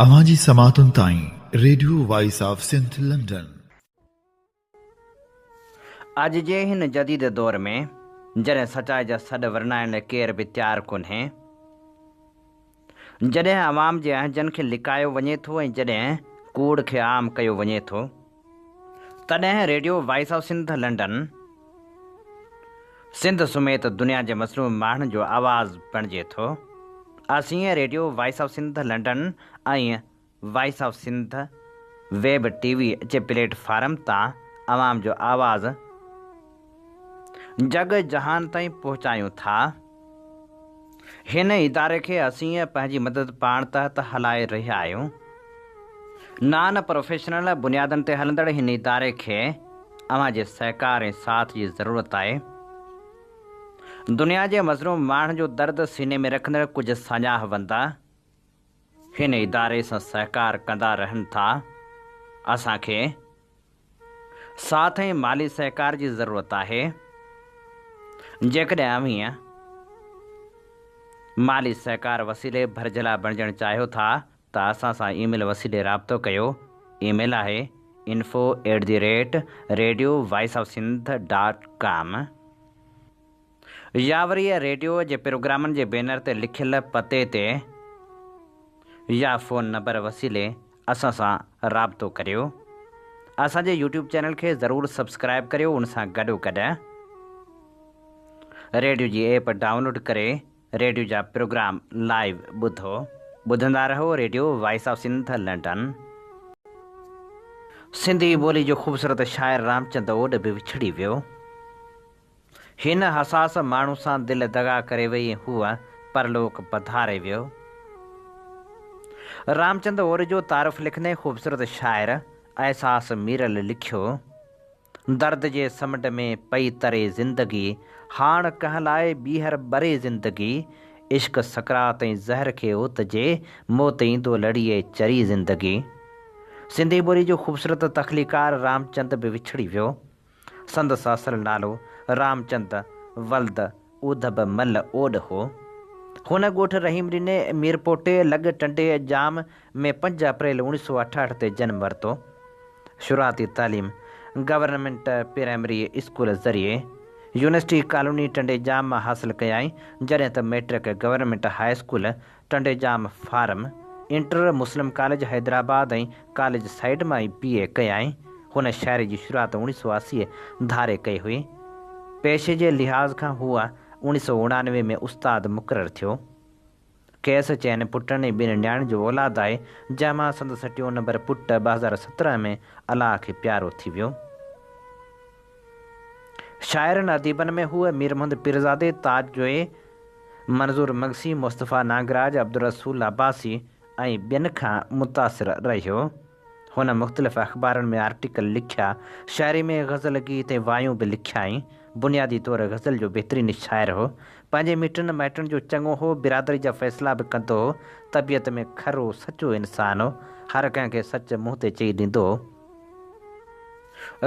اوهان جي سماعتن تائين radio voice of Sindh London. اڄ جي هن جديد دور ۾ جڏهن سچائي جا سڏ ورنائڻ لاء ڪير به تيار ڪونهي، جڏهن عوام جي اهنجن کي لڪايو وڃي ٿو ۽ جڏهن ڪوڙ کي عام ڪيو وڃي ٿو، تڏهن radio voice of Sindh London Sindh سميت دنيا جي مظلوم ماڻهن جو آواز بڻجي ٿو. اسين radio voice of Sindh London ۽ voice of Sindh web T V جي پليٽ فارم تان عوام جو آواز جڳ جهان تائين پهچايون ٿا. هن اداري کي اسين پنهنجي مدد پاڻ تحت هلائي رهيا آهيون. نان پروفيشنل بنيادن تي هلندڙ هن اداري کي اوهان جي سهڪار ۽ ساٿ جي ضرورت آهي. دنيا جي مظلوم ماڻهن جو درد سيني ۾ رکندڙ ڪجهه ساڃاهه وند هن اداري سان سهڪار ڪندا رهن ٿا. اسان کي. ساٿ ۽ مالي سهڪار جي ضرورت آهي. جيڪڏهن اوهين مالي سهڪار وسيلي ڀرجهلا بڻجڻ چاهيو ٿا ته اسان سان اي ميل وسيلي رابطو ڪيو. اي ميل آهي info at the rate radio voice of Sindh dot com يا وري ريڊيو جي پروگرامن جي بينر تي لکيل پتي تي يا فون نمبر وسيلي اسان سان رابطو ڪريو. اسان جي يوٽيوب چينل کي ضرور سبسڪرائب ڪريو ان سان گڏو گڏ ريڊيو جي ايپ ڊائونلوڊ ڪري ريڊيو جا پروگرام لائيو ٻڌو. ٻڌندا رهو radio voice of Sindh London. Sindhi ٻولي جو خوبصورت شاعر رامچند اوڏ به وڇڙي ويو. هن حساس ماڻهو سان دل دغا ڪري وئي ۽ هو پرلوڪ پڌاري ويو. رامچند اور جو تعارف لکندي خوبصورت شاعر احساس ميرل لکيو، درد جي سمنڊ ۾ پئي تري زندگي، هاڻ ڪنهن لاء ٻيهر ٻري زندگي، عشق سڪرات ۽ زهر کي اوتجي، موت ايندو لڙيئي چري زندگي. سنڌي ٻولي جو خوبصورت تخليقار رامچند به وڇڙي ويو. سندس اصل نالو رامچند ولد اوڌب مل اوڏ هو. هن ڳوٺ رحيم ڏني ميرپوٽي لڳ ٽنڊي ڄام ۾ پنج اپريل اوڻيھ سؤ اٺاهٺ تي جنم ورتو. شروعاتي تعليم گورنمينٽ پرائمري اسڪول ذريعي يونيورسٽي ڪالوني ٽنڊي ڄام مان حاصل ڪيائين، جڏهن ته matric government high school Tando Jam farm, inter Muslim college Hyderabad ۽ college side مان ئي بي اي ڪيائين. هن شاعري جي شروعات اوڻيھ سؤ اسي ڌاري ڪئي هئي. پيشي جي لحاظ کان هو اوڻيھ سؤ اڻانوي ۾ استاد مقرر ٿيو. کيس چئن پٽن ۽ ٻن نياڻين جو اولاد آهي، جنهن مان سندس ٽيون نمبر پٽ 2017 ۾ الله کي پيارو ٿي ويو. شاعرن اديبن ۾ هو مير محمد پيرزادي، تاج جويي، منظور مگسي، مصطفيٰ نانگراج، عبدالرسول عباسي ۽ ٻين کان متاثر رهيو. هن مختلف اخبارن ۾ آرٽيڪل لکيا. شاعري ۾ غزل، گيت ۽ وايون به لکيائين. بنيادي طور غزل جو بهترين شاعر هو. پنهنجي مٽن مائٽن جو چڱو هو، برادري جا فيصلا به ڪندو هو. طبيعت ۾ کرو، سچو انسان هو. هر ڪنهن کي سچ منهن تي چئي ڏيندو هو.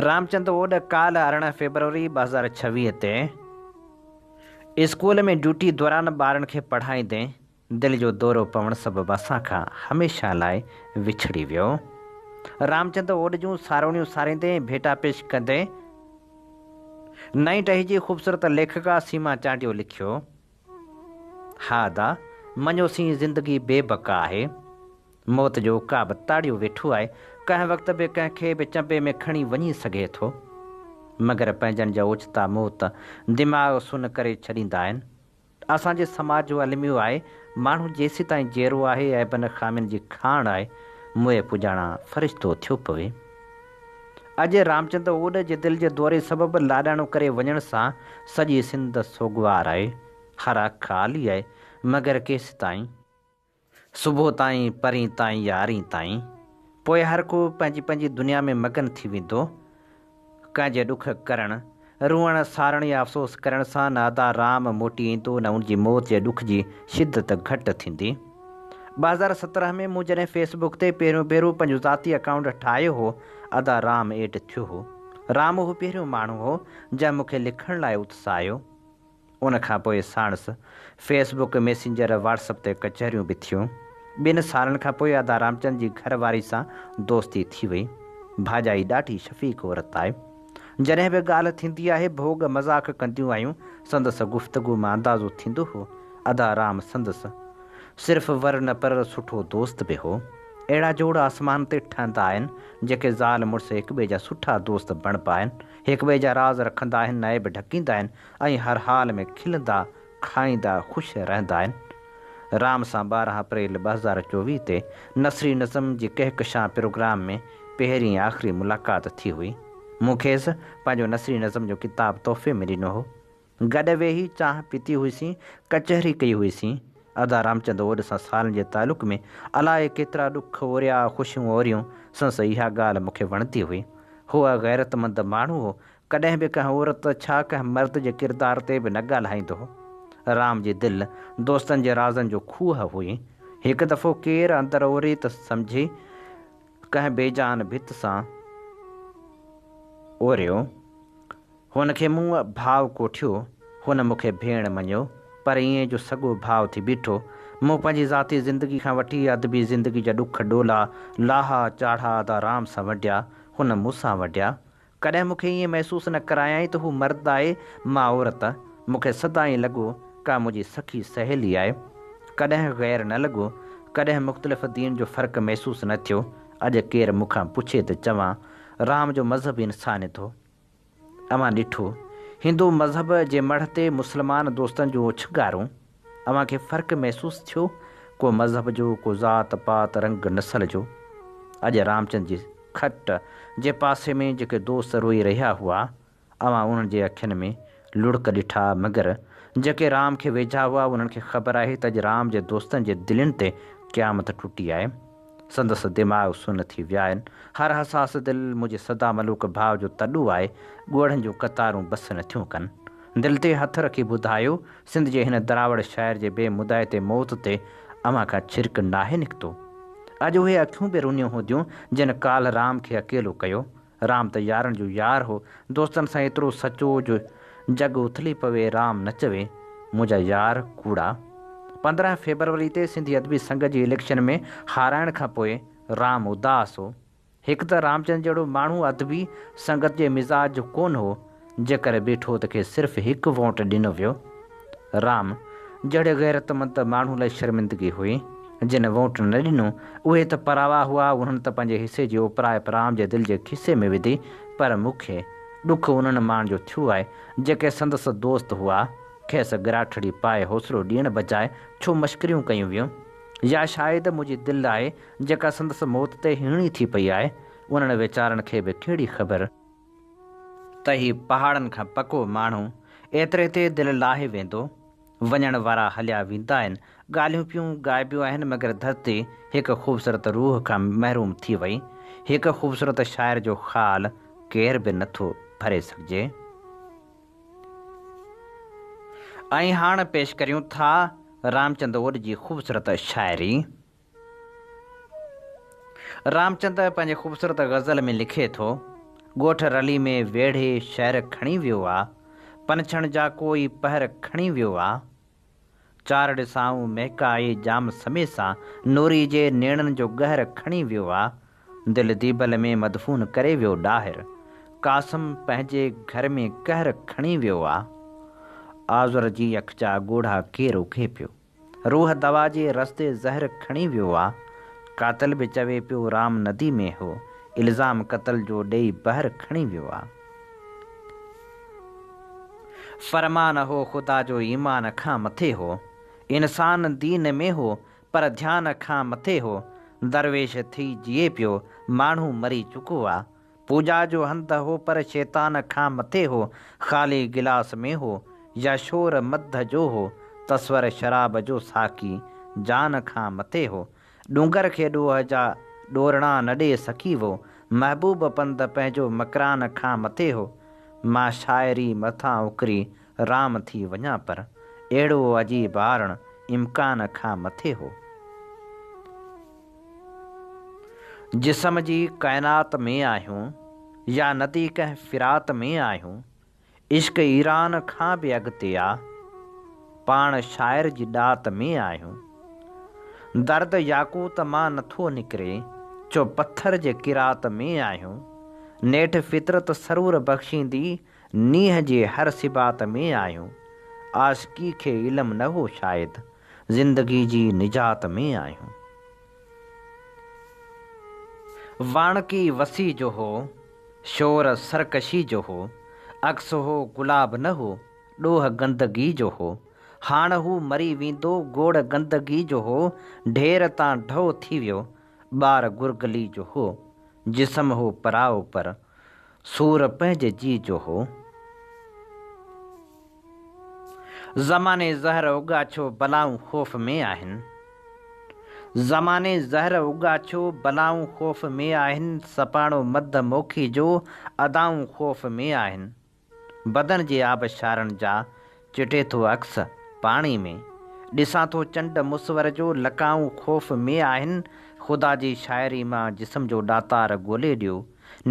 رامچند اوڏ ڪالهه 18 فيبروري 2026 تي اسڪول ۾ ڊيوٽي دوران ٻارن کي پڙهائيندي دل جو دورو پوڻ سبب اسان کان هميشه لاء وڇڙي ويو. رامچند اوڏ جون ساروڻيون ساريندي ۽ ڀيٽا پيش ڪندي نئين ٽهي جي خوبصورت ليکڪا سيما چانڊيو لکيو، ها ادا، مڃيوسين زندگي بي بقا آهي. موت جو عقاب تاڙيو ويٺو آهي، ڪنهن وقت به ڪنهن کي به چنبي ۾ کڻي وڃي سگهي ٿو. مگر پنهنجن جا اوچتا موت دماغ سن ڪري ڇڏيندا آهن. اسان جي سماج جو الميو آهي، ماڻهو جيسيتائين جيئرو آهي عيبن خامين جي کاڻ آهي، موئي پڄاڻان فرشتو ٿيو پوي. اڄ رامچند اوڏ جي دل جي دوري سبب لاڏاڻو ڪري وڃڻ سان سڄي سنڌ سوڳوار آهي، هر اک آلي آهي، مگر ڪيسيتائين؟ صبح تائين، پرين تائين يا ارين تائين. پوء هر ڪو پنهنجي پنهنجي دنيا ۾ مگن ٿي ويندو. ڪنهن جي ڏک ڪرڻ، روئڻ، سارڻ يا افسوس ڪرڻ سان نه ادا رام موٽي ايندو نه ان جي موت جي ڏک جي شدت گهٽ ٿيندي. 2017 ۾ مون جڏهن فيس بڪ تي پهريون ڀيرو پنهنجو ذاتي اڪائونٽ ٺاهيو هو، ادا رام ايڊ ٿيو هو. رام اهو پهريون ماڻهو هو، جنهن مون کي لکڻ لاء اتساهيو. ان کان پوء ساڻس Facebook, messenger, WhatsApp تي ڪچهريون به ٿيون. ٻن سالن کان پوء ادا رامچند جي گهر واري سان دوستي ٿي وئي. ڀاڄائي ڏاڍي شفيق عورت آهي. جڏهن به ڳالهه ٿيندي آهي، ڀوڳ مذاق ڪنديون آهيون. سندس گفتگو مان اندازو ٿيندو هو، ادا رام سندس صرف ور نه پر سٺو دوست به هو. اهڙا جوڙ آسمان تي ٺهندا آهن، جيڪي زال مڙس هڪٻئي جا سٺا دوست بڻبا آهن. هڪٻئي جا راز رکندا آهن، عيب ڍڪيندا آهن ۽ هر حال ۾ کلندا کائيندا خوش رهندا آهن. رام سان 12 اپريل 2024 تي نثري نظم جي ڪهڪشان پروگرام ۾ پهرين ۽ آخري ملاقات ٿي هئي. مون کيس پنهنجو نثري نظم جو ڪتاب تحفي ۾ ڏنو هو. گڏ ويهي چانهه پيتي هئيسين، ڪچهري ڪئي هئيسين. ادا رامچند اوڏ سان سالن جي تعلق ۾ الائي ڪيترا ڏک اوريا، خوشيون اوريون، سندس اها ڳالهه مون کي وڻندي هئي. هو غيرتمند ماڻهو هو، ڪڏهن به ڪنهن عورت ڇا ڪنهن مرد جي ڪردار تي به نه ڳالهائيندو هو. رام جي دل دوستن جي رازن جو کوهه هئي. هڪ دفعو ڪير اندر اوري ته سمجهي ڪنهن بي جان ڀت سان اوريو. هن کي مون ڀاء ڪوٺيو، هن مون کي ڀيڻ مڃيو، پر ائين جو سڳو ڀاء ٿي بيٺو. مون پنهنجي ذاتي زندگي کان وٺي ادبي زندگي جا ڏک ڏولا، لاها چاڙها ادا رام سان ونڊيا، هن مون سان ونڊيا. ڪڏهن مون کي ائين محسوس نه ڪرايائين ته هو مرد آهي، مان عورت. مون کي سدائين لڳو ڪا منهنجي سکي سهيلي آهي. ڪڏهن غير نه لڳو. ڪڏهن مختلف دين جو فرق محسوس نه ٿيو. اڄ ڪير مون کان پڇي ته چوان، رام جو مذهب انسانيت هو. اوهان ڏٺو، هندو مذهب جي مڙهه تي مسلمان دوستن جون اوڇنگارون. اوهان کي فرق محسوس ٿيو؟ ڪو مذهب جو، ڪو ذات پات، رنگ نسل جو. اڄ رامچند جي کٽ جي پاسي ۾ جيڪي دوست روئي رهيا هئا، اوهان انهن جي اکين ۾ لڙڪ ڏٺا، مگر جيڪي رام کي ويجها هئا، انهن کي خبر آهي ته اڄ رام جي دوستن جي دلين تي قيامت ٽٽي آهي. سندس دماغ سن ٿي ويا آهن. هر حساس دل منهنجي سدا ملوڪ ڀاء جو تڏو آهي، ڳوڙهن جون قطارون بس نٿيون ڪن. دل تي هٿ رکي ٻڌايو، سنڌ جي هن دراوڙ شاعر جي بي مدائتي موت تي اوهان کان ڇرڪ ناهي نڪتو؟ اڄ اهي اکيون به رنيون هونديون، جن ڪالهه رام کي اڪيلو ڪيو. رام ته يارن جو يار هو، دوستن سان ايترو سچو جو جڳ اٿلي پوي رام نه چوي، منهنجا يار ڪوڙا. 15 فيبروري تي سنڌي ادبي سنگت جي اليڪشن ۾ هارائڻ کان پوء رام اداس هو. هڪ ته رامچند جهڙو ماڻهو ادبي سنگت جي مزاج جو ڪونه هو، جيڪر بيٺو ته کيس صرف هڪ ووٽ ڏنو ويو. رام جهڙي غيرتمند ماڻهو لاء شرمندگي هئي. جن ووٽ نه ڏنو، اهي ته پراوا هئا، انهن ته پنهنجي حصي جي اوپرائپ رام جي دل جي کيسي ۾ وڌي، پر مون کي ڏک انهن ماڻهن جو ٿيو آهي، جيڪي سندس دوست هئا. کيس ڳراٺڙي پائي حوصلو ڏيڻ بجاء ڇو مشڪريون ڪيون ويون؟ يا شايد منهنجي دل آهي جيڪا سندس موت تي هيڻي ٿي پئي آهي، انهن ويچارن کي به ڪهڙي خبر ته هي پهاڙن کان پڪو ماڻهو ايتري تي دل لاهي ويندو. وڃڻ وارا هليا ويندا آهن، ڳالهيون پيون ڳائبيون آهن مگر ڌرتي هڪ خوبصورت روح کان محروم ٿي وئي، هڪ خوبصورت شاعر جو خال ڪير به نٿو ڀري سگهجي. ۽ هاڻ پيش ڪريون ٿا رامچند اوڏ جي خوبصورت شاعري. رامچند پنهنجي خوبصورت غزل ۾ لکي ٿو، ڳوٺ رلي ۾ ويڙهي شهر کڻي ويو آ، پنڇڻ جا ڪوئي پهر کڻي ويو آ. چار ڏسائون مهڪائي ڄام سمي سان، نوري جي نيڻن جو ڳهر کڻي ويو آ. دل ديبل ۾ مدفون ڪري ويو ڏاهر، قاسم پنهنجي گهر ۾ قهر کڻي ويو آ. آذر جي اک جا ڳوڙها ڪير اگهي پيو، روح دوا جي رستي زهر کڻي ويو آ. قاتل به چوي پيو رام ندي ۾ هو، الزام قتل جو ڏيئي بحر کڻي ويو آ. فرمان هو خدا جو ايمان کان مٿي هو، انسان دين ۾ هو پر ڌيان کان مٿي هو، درويش ٿي جيئي پيو، ماڻهو مري چڪو آ. پوڄا جو هنڌ هو پر شيطان کان مٿي هو، خالي گلاس ۾ هو يا شور مڌ جو هو، تصور شراب جو ساقي جان کان مٿي هو، ڏونگر کي ڏوهه جا ڏورڻا نه ڏي سخي وو، محبوب پنڌ پنهنجو مڪران کان مٿي هو، مان شاعري مٿان اڪري رام ٿي وڃان پر اهڙو عجيب آرڻ امڪان کان مٿي هو. جسم جي ڪائنات ۾ آهيون يا ندي ڪنهن فرات ۾ آهيون، عشق ايران کان به اڳتي آ، پاڻ شاعر جي ڏات ۾ آهيون. درد ياقوت مان نٿو نڪري، چو پٿر جي قرات ۾ آهيون. نيٺ فطرت سرور بخشيندي، نينهن جي هر ثبات ۾ آهيون. عاشقي کي علم نه هو شايد، زندگي جي نجات ۾ آهيون. واڻڪي وسي جو هو، شور سرڪشي جو هو. عڪس هو گلاب نه هو، ڏوهه گندگي جو هو. هاڻ هو مري ويندو، گوڙ گندگي جو هو، ڍير تان ڍؤ ٿي ويو، ٻار گرگلي جو هو، جسم هو پرائو پر، سور پنهنجي جيء جو هو. زماني زهر اگاڇو بلائون خوف ۾ آهن. زماني زهر اگاڇو بلائون خوف ۾ آهن، سپاڻو مڌ موکي جو ادائون خوف ۾ آهن. بدن جي آبشارن جا چٽي ٿو عڪس پاڻي ۾. ڏسان ٿو چنڊ مصور جو لقائون خوف ۾ آهن. خدا جي شاعري مان جسم جو ڏاتار ڳولي ڏيو.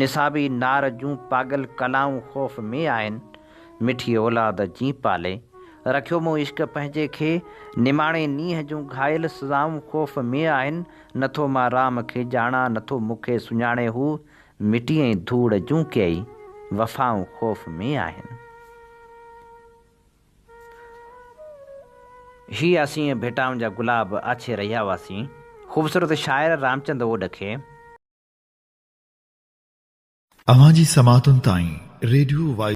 نصابي نار جون پاڳل ڪلائون خوف ۾ آهن. مٺي اولاد جين پالي رکيو مون عشق پنهنجي کي. نماڻي نينهن جون گهايل سزائون خوف ۾ آهن. نٿو مان رام کي ڄاڻان نٿو مون کي سڃاڻي هو. مٽي ۽ ڌوڙ جون ڪيئي وفائون خوف ۾ آهن. هي اسين ڀيٽائن جا گلاب آڇي رهيا هئاسين خوبصورت شاعر رامچند اوڏ کي. اوهان جي سماعتن تائين ريڊيو وائس.